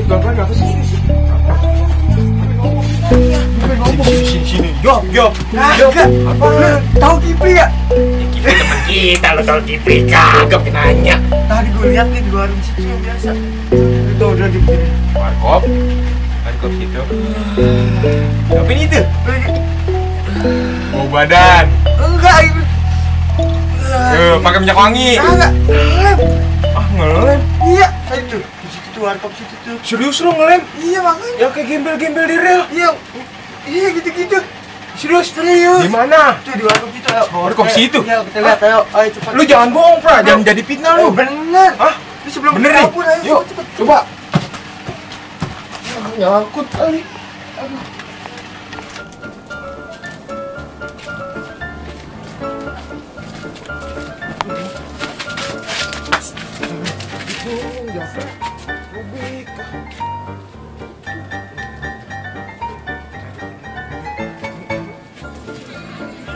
Bapak apa sih? Sini. Jawab. Kagak. Apa? Tahu Kipri ya? Kita teman kita, lo tau Kipri kagak nanya. Tadi gue lihat nih di warung situ yang biasa. Itu udah di begini. Warkop situ. Apa ini itu? Bau badan. Enggak itu. Pakai minyak wangi. Kagak. Ngelem. Ngelem. Iya. Itu di situ tuh warkop situ tuh. Serius lu ngelem? Iya makanya. Yang kayak gembel-gembel di rel. Iya gitu. Serius? Serius. Di mana? Tuh di warkop situ. Ayo. Warkop situ? Iya kita lihat ayo. Ayo cepat. Lu jangan bohong, Pra. Jangan jadi fitnah lu. Bener. Hah? Ini sebelum Bener nih? kabur ayo. Yuk, Cepet. coba. Nyangkut kali. Aduh.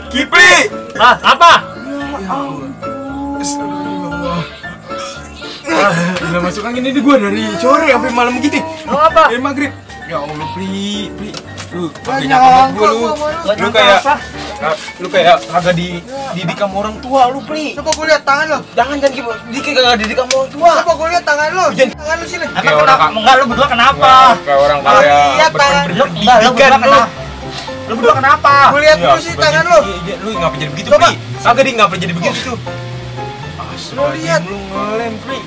Kipri! Ah, apa? Udah masuk angin ini gua dari sore sampai malam gini. Lu apa? Dari maghrib. Ya Allah, Pri. Lu pakai Nggak nyangka nyangka gua lu. gua, Mas. Nggak Lu nyangka kayak apa? lu kayak kagak dididik sama orang tua lu, Pri. Coba gue lihat tangan lo. Jangan didik kagak didik sama orang tua. Coba gue lihat tangan lo. Jangan. Tangan lo sini. Emang Kayak kenapa? orang- Enggak, lu berdua kenapa? Kayak orang Ah, kaya iya, tangan. Lu enggak, lu berdua kenapa? Lu berdua kenapa? Gue lihat Iya, dulu sih tangan lo. Iya, lu ngapa jadi begitu, Coba. Pri? Kagak ngapa jadi begitu tuh. Lu lihat. Lu ngelem, Pri.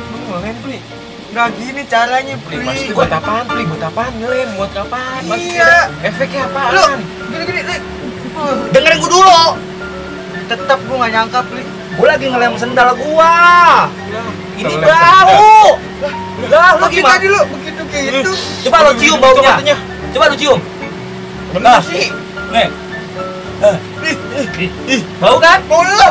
Lu ngelem, Pri. Nggak gini caranya, Pri, Pri. maksud buat apaan, Pri? Buat apaan ngelem? Buat apaan? Iya. Efeknya apaan? Lu gini. Dengerin gua dulu. Tetap gue nggak nyangka, Pri. Gua lagi ngelem sendal gua. Ini Ngelem bau. Lah, lu Tapi gimana? tadi lu begitu kayak gitu. Coba lu cium baunya. Katanya. Coba lu cium. Bener sih. Nih. Bau kan? Mau lo?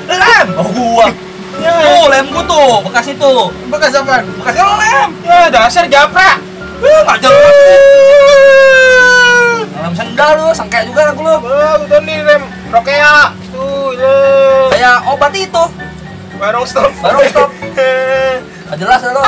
Lem. Bau gua. Tuh, lem gua tuh, bekas itu. Bekas apaan? Bekas lem. Ya, dasar japra. Enggak jelas. Lem sendal lu, sangka juga lagu lu. Udah nih rem Rokea. Tuh, le. Kayak obat itu. Barong stop. Barong stop. Nggak jelas lu.